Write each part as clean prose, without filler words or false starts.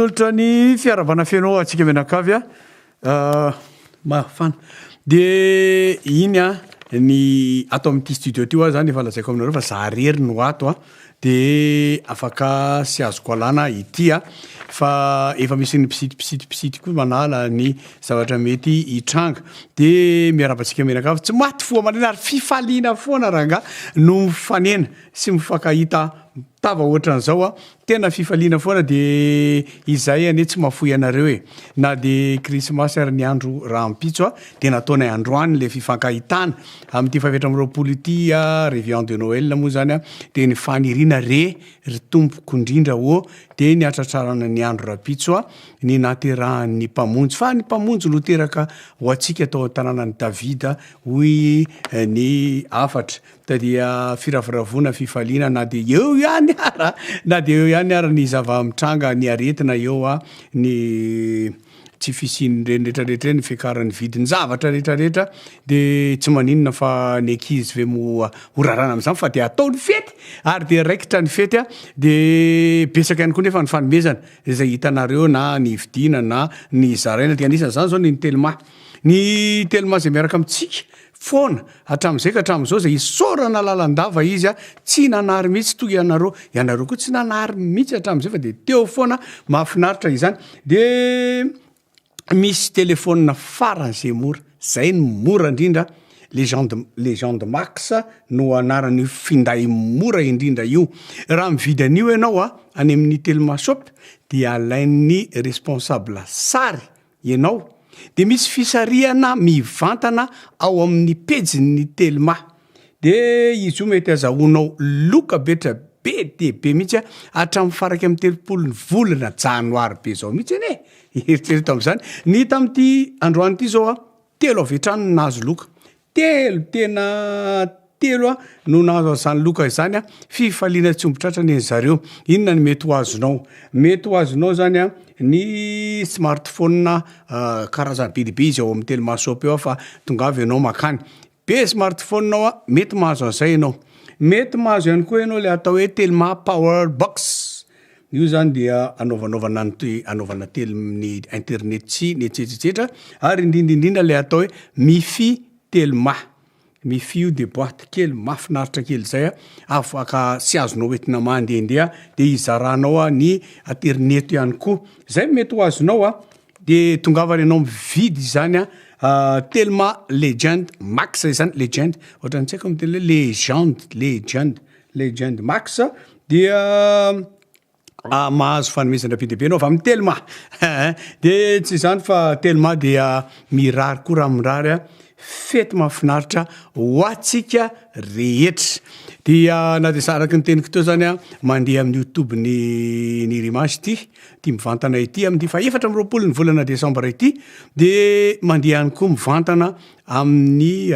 Manolotra ny fiarahabana feno antsika mianakavy a. Mafana. Dia iny a, ny ato amin'ity studio ity hoa zany efa lazaiko aminareo fa za rery no ato a, de afaka sy azoko alana ity a, fa efa misy ny mpisity mpisity mpisity koa manala ny zavatra mety hitranga. De miarahaba antsika mianakavy, tsy maty fo aman'aina ary fifaliana foana rangahy no mifanena sy mifankahita tava ohatran'izao a. Tena fifaliana foana de izay anie tsy mahafoy anareo e! Na de krismasy ary ny andro rahampitso a de nataonay androany le fifankahitana amin'ity faha 24 ity a, réveillon de Noël moa zany a, de ny faniriana re ry tompoko indrindra ô de ny hatratrarana ny andro rahampitso a ny nahaterahan'ny mpamonjy fa ny mpamonjy no teraka ho antsika tao an-tanànan'i Davida hoy ny hafatra. Ta dia firavoravoana fifaliana na dia eo ihany ara na dia eo ihany ara ny zava-mitranga ny aretina eo a ny tsy fisian'ireny rehetra rehetra ireny ny fiakaran'ny vidin-javatra rehetra rehetra de tsy maninona fa ny ankizy ve moa ho rarana amin'izany fa dia atao ny fety ary dia raikitra ny fety a de betsaka ihany koa nefa ny fanomezana izay hitanareo na ny vidiana na ny zaraina de anisan'izany zao ny telma ny telma izay miaraka amintsika foana hatramin'izay ka hatramin'izao izay isaorana lalandava izy a, tsy nanary mihitsy toy ianareo, ianareo koa tsy nanary mihitsy hatramin'izay fa dia teo foana, mahafinaritra izany, dia misy telephone faran'izay mora, zay no mora indrindra, legende legende max no anaran'io finday mora indrindra io, raha mividy an'io ianao a, any amin'ny telma shop dia alain'ny responsable sary ianao dia misy fisarihana mivantana ao amin'ny pejin'ny Telma. Dia izy io mety azahoanao loka betra be dia be mihitsy hatramin'ny faha 31 ny volana janoary be izao mihitsy anie e! Eritrereto amin'izany. Ny tamin'ity androany ity izao telo avy hatrany no nahazo loka. Telo, tena telo a no nahazo an'izany loka izany a, fifaliana tsy omby tratra ny an'zareo. Inona no mety ho azonao? Mety ho azonao zany a ny smartphone karazany be dia be izy ao amin'ny Telma shop eo fa tongava ianao makany. Be smartphone ao a, mety mahazo an'izay ianao. Mety mahazo ihany koa ianao le atao hoe Telma power box. Io zany dia anaovanaovana ny anaovana tel ny internet sy ny etsetra etsetra ary indrindra indrindra le atao hoe mifi telma. Mifi io de boite kely mahafinaritra kely zay a, afaka sy azonao entina mandehandeha de izaranao a ny aterineto ihany koa. Zay no mety ho azonao a, de tongavana ianao mividy izany a telma legend max izany, legend ohatran'ny tsy haiko miteny hoe legende, legend. Legend Max dia mahazo fanomezana be dia be ianao avy amin'ny Telma dia tsy izany fa Telma dia mirary koa raha mirary a fety mahafinaritra ho antsika rehetra dia na dia araka ny teniko teo zany a mandeha amin'ny youtube ny ny Rimage ity ity mivantana ity amin'ny faha 24 ny volana desambra ity dia mandeha ihany koa mivantana amin'ny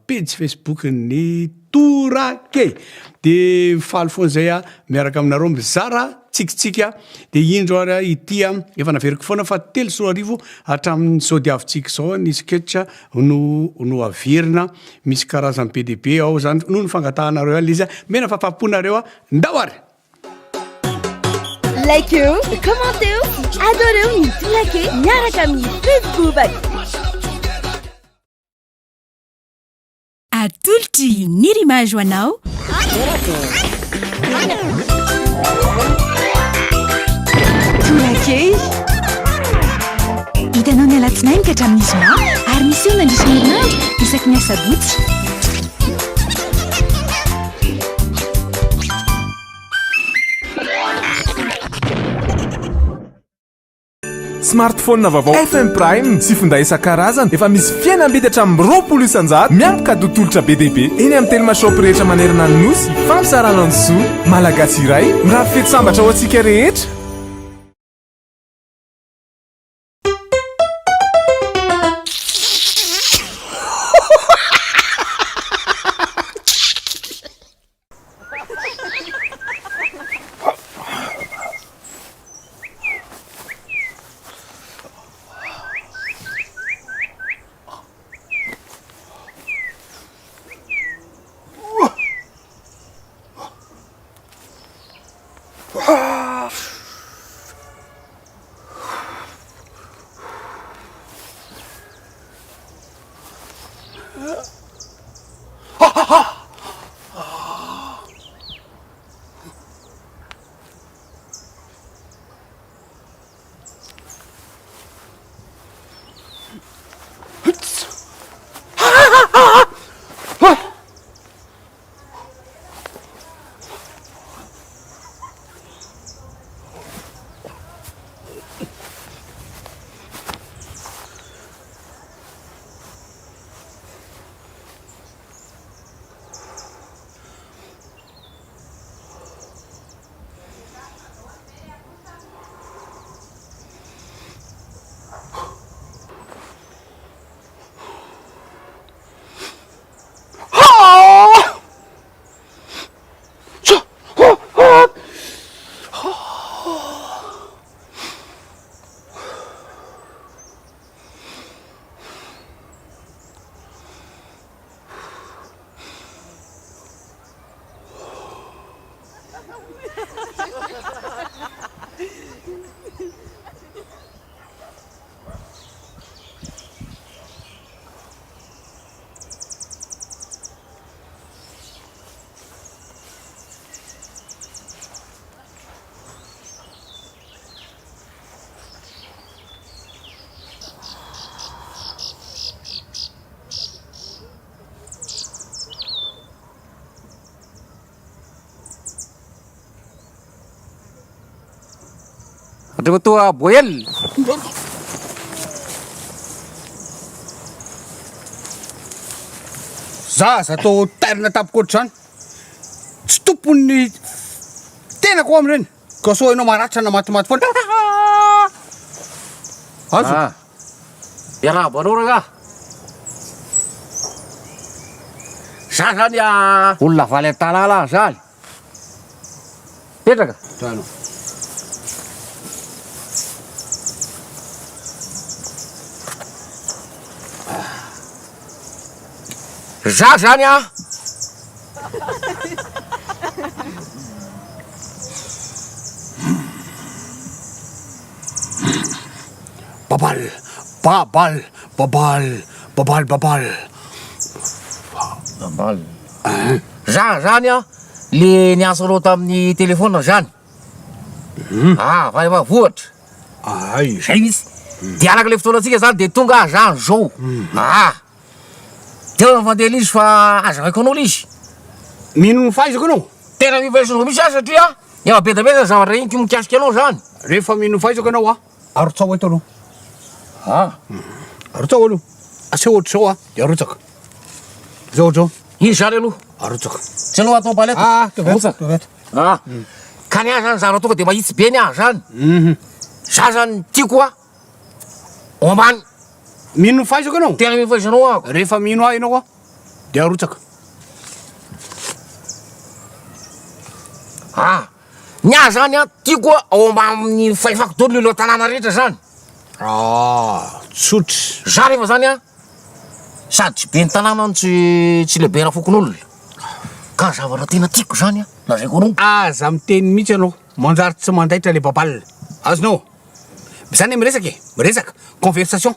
pejy Facebook ny Torake! De mifaly foana zay aho miaraka aminareo mizara tsikitsiky a! De indro ary aho ity a, efa naveriko foana fa 2003 hatramin'izao diavintsika izao ny sketch no no averina, misy karazany be dia be ao zany noho ny fangatahanareo ihany le izy a, mena fahafaham-ponareo a, ndao ary! Likeo, commenteo sy adoreo ny Torake miaraka amin'ny Pub Bobaka. Atolotry ny Rimage ho anao. Tonakely. Hitanao ny alatsinainy ka hatramin'ny zoma ary miseho mandritra ny herinandro isaky ny asabotsy. Smartphone vaovao FM Prime sy finday isan-karazany efa misy fihenam-bidy hatramin'ny 20% miampy cadeau tolotra be dia be eny amin'ny Telma Shop rehetra manerana ny Nosy. Fampizarana ny soa. Malagasy iray, mirary fety sambatra ho antsika rehetra. Andriamatoa Boel. Zaza atao tairina tampoka ohatr'izany. Tsy tompon'ny tenako aho amin'ireny. Ka sao ianao maratra na matimaty foana. Azo. Ah. Miarahaba anao rangahy. Za zany olona avy any an-tanàna aho zany. Petraka. Trano. Za zany a. Babal, babal, babal, babal, babal. Babal. Za zany a, le niantso anao tamin'ny telephone zany. Ah, avy any ambanivohitra. Ay. Zay mihitsy. De araka le fotoanantsika zany de tonga aho zany zao. Ah. Teo ny fandeha le izy fa azavaiko anao le izy. Mino ny fahaizako ianao? Tena mino fahaizanao mihitsy aho satria efa be dia be zany zavatra henoko mikasika anao zany. Rehefa mino ny fahaizako ianao ah, arotsao eto aloha. Ah. Arotsao aloha. Aseho ohatr'izao ah, de arotsaka. Zao ohatr'izao. Iny zany aloha. Arotsaka. Tsy anao atao palette. Ah, arotsaka. Ah. Ka ny ahy zany zavatra tonga de mahitsy be ny ahy zany. Za zany tiako ah, ao ambany. Mino ny fahaizako ianao? Tena mino fahaizanao aho. Rehefa mino ahy ianao dia arotsaka. Ah, ny ahy zany an, tiako ao ambanin'ny fahefako daholo ny olona tanàna rehetra zany. Ah, tsotra. Za rehefa zany an, sady tsy ben'ny tanàna no tsy tsy lehibena fokonolona. Ka ny zavatra tena tiako zany an, lazaiko anao. Aza miteny mihitsy ianao, manjary tsy mandaitra le babal. Azonao? Zany miresaka e, miresaka, conversation.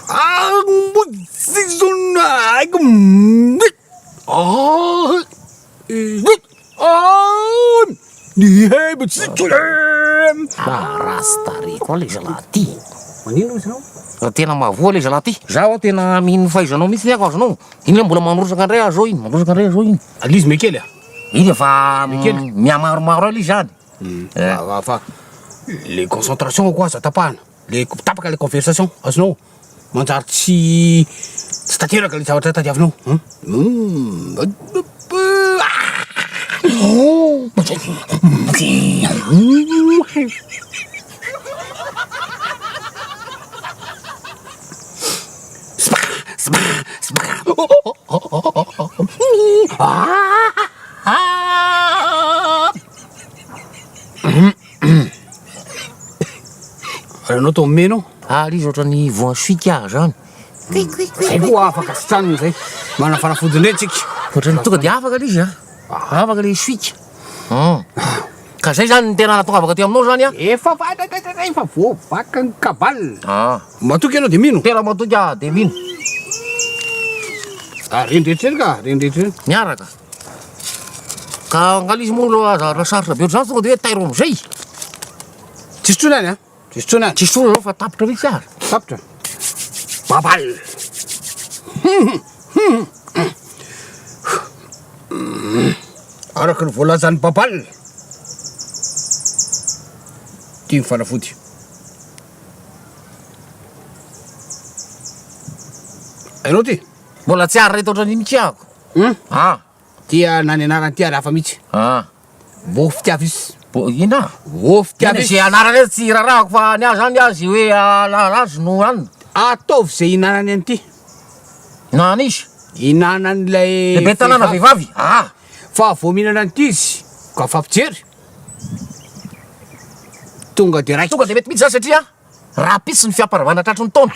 Ah, ratsy tarehy koa le zalahy ty. Manino izy anao? Fa tena mahavoa le zalahy ty. Za hoa tena mino fahaizanao mihitsy ny azonao. Iny mbola mandrotsaka indray aho zao iny, mandrotsaka indray aho zao iny. Alizy mekely a. Iny efa mihamaromaro eo ilay izy any. Eh. Fa le concentration koa aza tapahana, le tapaka le conversation, azonao? Manjary tsy tsy tanteraka le zavatra tadiavinao. Ary anao toa mino? Ary izy ohatran'ny voan-soika aho zany. Zay koa afaka sitranina zay. Manana fanafody indray tsika. Ohatran'ny tonga dia afaka ilay izy a. Afaka ilay soika. Ka zay zany ny tena nahatongavako aty aminao zany a. Efa efa voavaky ny cabal. Ah. Matoky ianao dia mino? Tena matoky aho dia mino. Ah, reny rehetra ireny ka, reny rehetra ireny. Miaraka. Ka angaha izy moa aloha aza raha sarotra be ohatr'izany tonga dia hoe tairo am'izay. Tsisy intsony any a. Tsisy intsony any. Tsisy intsony aloha fa tapitra mihitsy ary. Tapitra. Babal. Araka ny voalazan'i Babal. Ity ny fanafody. Hainao ty? Mbola tsy ary reto ohatran'iny kiako. Hum? Ah. Tia na ny anarany ty ary hafa mihitsy. Ah. Bofitiavis. Bo inona? Bofitiavis. Ze anarana eo tsy rarahako fa ny ahy zany azy hoe azy no anona. Ataovy ze hinanany an'ity. Hinanana izy? Hinanan'ilay Lehiben'ny tanàna vehivavy. Ah. Fa vao mihinana an'ity izy ka mifampijery. Tonga de raikitra. Tonga de mety mihitsy zany satria rahampitso ny fiamparavana tratry ny taona.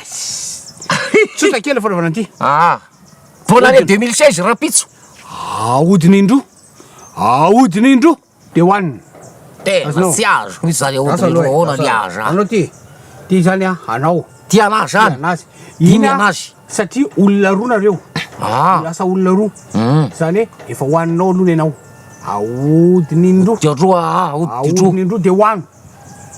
Tsotra kely ny fanaovana an'ity. Ah. Bonne année 2016 rahampitso. Ahodina indroa. Ahodina indroa de hohanina. Tena tsy azoko mihitsy zany ahodina indroa ahoana ny azy a. Anao ty, ty zany a, anao. Ty anazy zany. Ty anazy. Iny anazy. Satria olona roa nareo. Ah. Lasa olona roa. Zany hoe efa hohaninao aloha ny anao. Ahodina indroa. Ahodina roa, ahodina indroa. Ahodina indroa de hohano.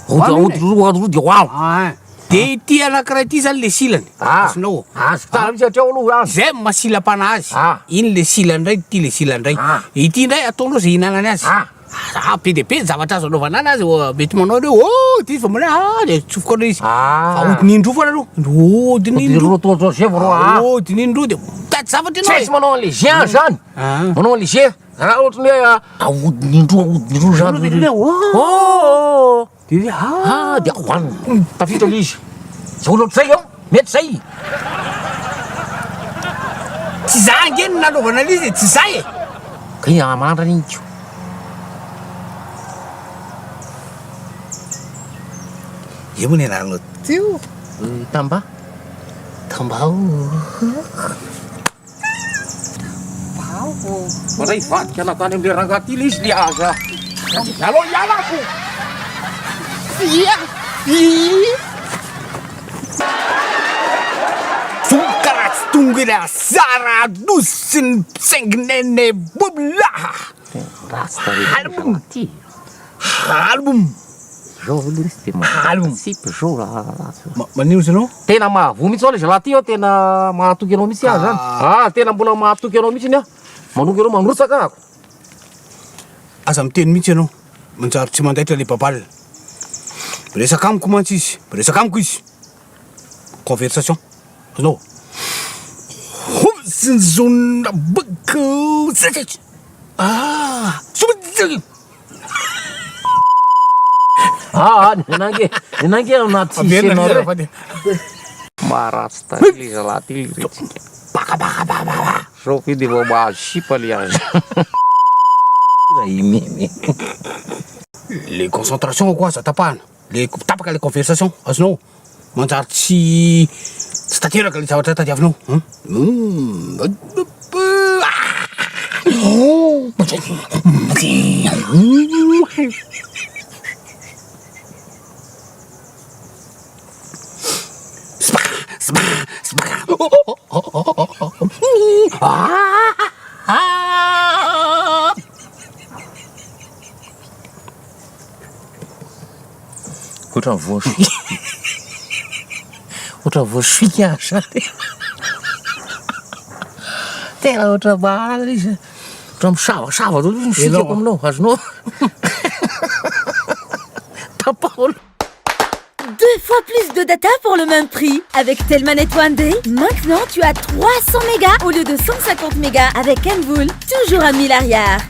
Ahodina roa, ahodina roa de hohano. Ah. De ity anankiray ity zany le silany. Ah. Azonao. Azoko tsara mihitsy hatreo aloha azo. Zay no maha silam-panahy azy. Ah. Iny le silany indray, ity le silany indray. Ah. Ity indray ataonao zay ihinanany azy. Ah. Ah, be dia be ny zavatra azo anaovana anazy, oh, mety manao an'io, oh, ity izy vao manao, ah, de atsofoka aloha izy. Ah. Fa ahodiny indroa foana aloha. Ahodiny indroa. Ahodiny roa, toa zay vao roa, ah. Ahodiny indroa de mitady zavatra ianao Tsy e. manao an'le géant zany. Ah. Manao an'le géant. Raha ohatry ny hoe ahodiny indroa, ahodiny indroa zany. Ahodiny indroa, oh. Oh. De hoe ah. Ah, dia hohanina. Tafiditra ilay izy. Zay olona ohatr'izay eo, mety zay. Tsy za ange no nanaovana an'izy e, tsy za e. Kay amandrana iny ko. Io moa ny anaranao teo? Tamba. Tamba o. Mandray hivadika nankany amin'ilay rangahy ity ilay izy le aza. Alao hialako. Fia! Voka raha tsy tonga ilay asara nosy ny mpisainginene bobla. Ratsy tarehy Album. ity. Album. Zao ve lesy de Album. matsipy zao raha ratsy. Manino izy anao? Tena mahavoa mihitsy zao le zalahy ty aho tena mahatoky anao mihitsy aho zany. Ah tena mbola mahatoky anao mihitsy aho. Manoky anao mandrotsaka ahako. Aza miteny mihitsy ianao, manjary tsy mandaitra le babal. Miresaka amiko mantsy izy, miresaka amiko izy. Conversation. Azonao? Ah! Ah, ny anah nge, ny anah nge ao anaty Averina scénario. azafady. Maharatsy tarehy le zalahy ty le retsika. Baka baka baka baka. Zao ve de vao mahazo sipa le azy. Raha i Memy. Le concentration koa aza tapahana. Le tapaka le conversation, azonao? Manjary tsy tsy tanteraka le zavatra tadiavinao. Hum. Ohatran'ny voasoika. Ohatran'ny voasoika aho zany. Tena ohatran'ny mahalala izy. Ohatran'ny misavasava daholo izy ny soikako aminao, azonao? Tapaho aloha. Deux fois plus de data pour le même prix. Avec Telmanet One Day, maintenant tu as 300 mégas au lieu de 150 mégas avec Mvola, toujours à 1000 arrière.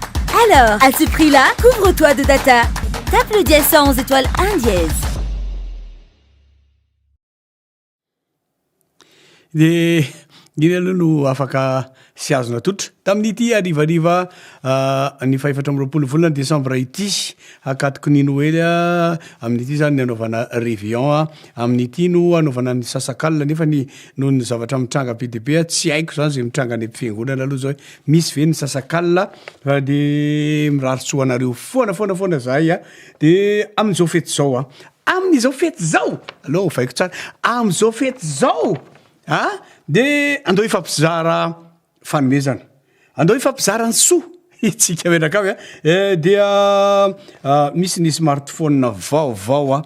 Alors, à ce prix-là, couvre-toi de data. Tape le dièse 111 étoile 1 dièse. De iny aloha no afaka. sy azo natolotra tamin'ity harivariva ny fahefatra amby 20 volana desambra ity, ankatoky ny Noely. Amin'ity izany ny anaovana réveillon, amin'ity no anaovana ny sasak'alina, nefa ny noho ny zavatra mitranga be dia be, tsy haiko izany izay mitranga any am-piangonana aloha izao hoe misy ve ny sasak'alina, fa dia mirary soa anareo foana foana foana izahay a. Dia amin'izao fety izao a, amin'izao fety izao, aleo ovaiko tsara, amin'izao fety izao a, dia andao hifampizara fanomezana, andao hifampizara ny soa isika mianakavy a. Dia misy ny smartphone vaovao a,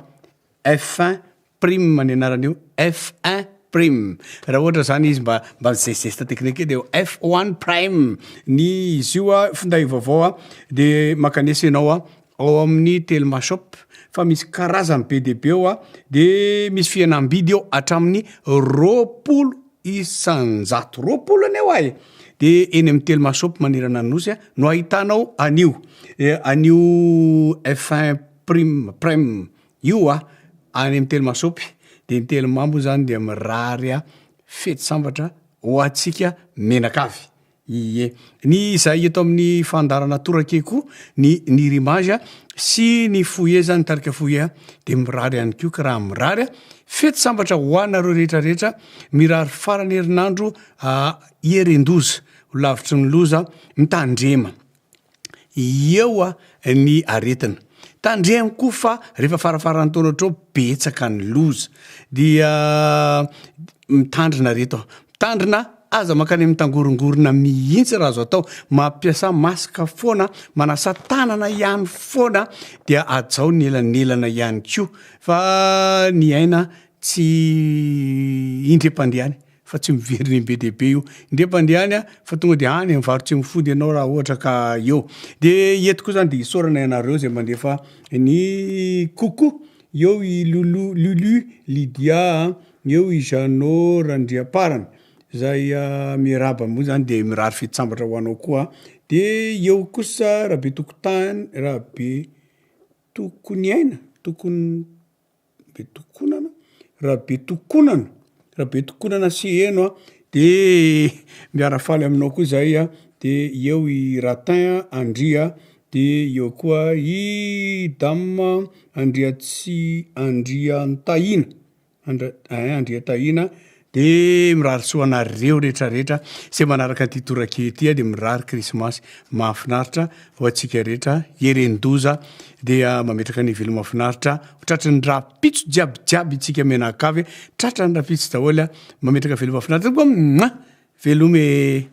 F1 prime ny anaran'io, F1 prime. Raha ohatra zany izy mba mba mizesizesta teknika de F1 prime ny izy io a, finday vaovao a, de mankanesa ianao a ao amin'ny Telma shop fa misy karazany be dia be ao a, de misy fihenam-bidy eo hatramin'ny 20%, 20 anie hoa e! De eny amin'ny Telma shop manerana ny nosy a no ahitanao an'io, an'io F1 prime prime io a, any amin'ny Telma shop, de ny Telma moa zany dia mirary a fety sambatra ho antsika menakavy. Ie. Ny izay eto amin'ny fandaharana torake koa ny Nirimage sy ny Foyer zany tarika Foyer dia mirary ihany koa ka raha mirary a, fety sambatra ho anareo rehetra rehetra, mirary farany herinandro hierendoza, ho lavitry ny loza, mitandrema. Eo a ny aretina. Tandremo koa fa rehefa farafaran'ny taona ohatr'izao betsaka ny loza. Dia mitandrina reto a. Mitandrina, aza mankany amin'ny tangorongorona mihitsy raha azo atao. Mampiasà masque foana, manasà tanana ihany foana, dia hajao ny elanelana ihany koa fa ny aina tsy indray-mpandeha any. fa tsy miverina im-be dia be io. Indray mpandeha any fa tonga dia any mivarotra eo mifody ianao raha ohatra ka eo. Dia eto koa zany dia isaorana ianareo izay mandefa ny coucou. Eo i Lulu, Lulu Lydia a, eo i Jeannot Randriamparany izay miarahaba moa zany dia mirary fety sambatra ho anao koa. Dia eo kosa Rabetokotany, Rabetokoniaina, tokony. Betokonana, Rabetokonana, Rabetokonana sy heno a, de miara faly aminao koa zahay a, de eo i Ratin Andria, de eo koa i Dame Andriatsi- Andriantahina, Andra- ein Andriantahina, De mirary soa anareo rehetra rehetra izay manaraka an'ity torak'ity ity de mirary krismasy mahafinaritra ho antsika rehetra heren-doza dia mametraka ny veloma mahafinaritra ho tratry ny rahampitso jiaby jiaby itsika mianakavy tratran'ny rahampitso daholo mametraka veloma mahafinaritra tompoko a! Veloma e!